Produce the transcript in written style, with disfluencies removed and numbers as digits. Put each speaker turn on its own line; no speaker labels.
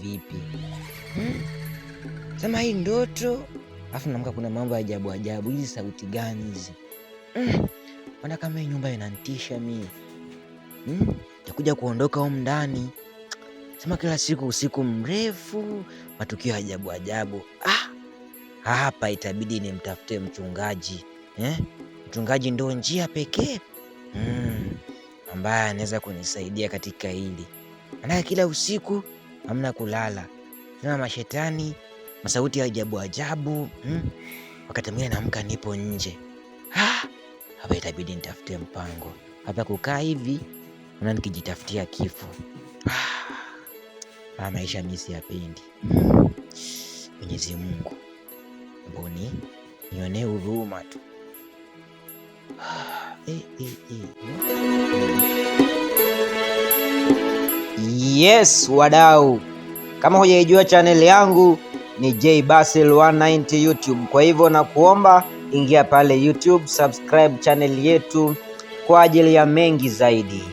Vipi? Hmm? Sema hii ndoto, alafu naamka kuna mambo ya ajabu ajabu. Hizi sauti gani hizi? Mbona kama hii nyumba inanitisha mimi? Takuja kuondoka humu ndani. Sema kila siku usiku mrefu, matukio ya ajabu ajabu. Ah, hapa itabidi nimtafute mchungaji eh? Mchungaji ndo njia pekee ambaye anaweza kunisaidia katika hili. Maanake kila usiku hamna kulala, sema mashetani, masauti ya ajabu ajabu. Wakati mwingine naamka nipo nje. Ah, hapa itabidi nitafute mpango. Hapa kukaa hivi naona nikijitafutia kifo. Ah, maisha mimi siyapendi. Mwenyezi Mungu, mboni nionee huruma tu. Eh, eh, eh. Yes, wadau, kama hujaijua channel yangu ni J Basil 190 YouTube. Kwa hivyo nakuomba ingia pale YouTube, subscribe channel yetu kwa ajili ya mengi zaidi.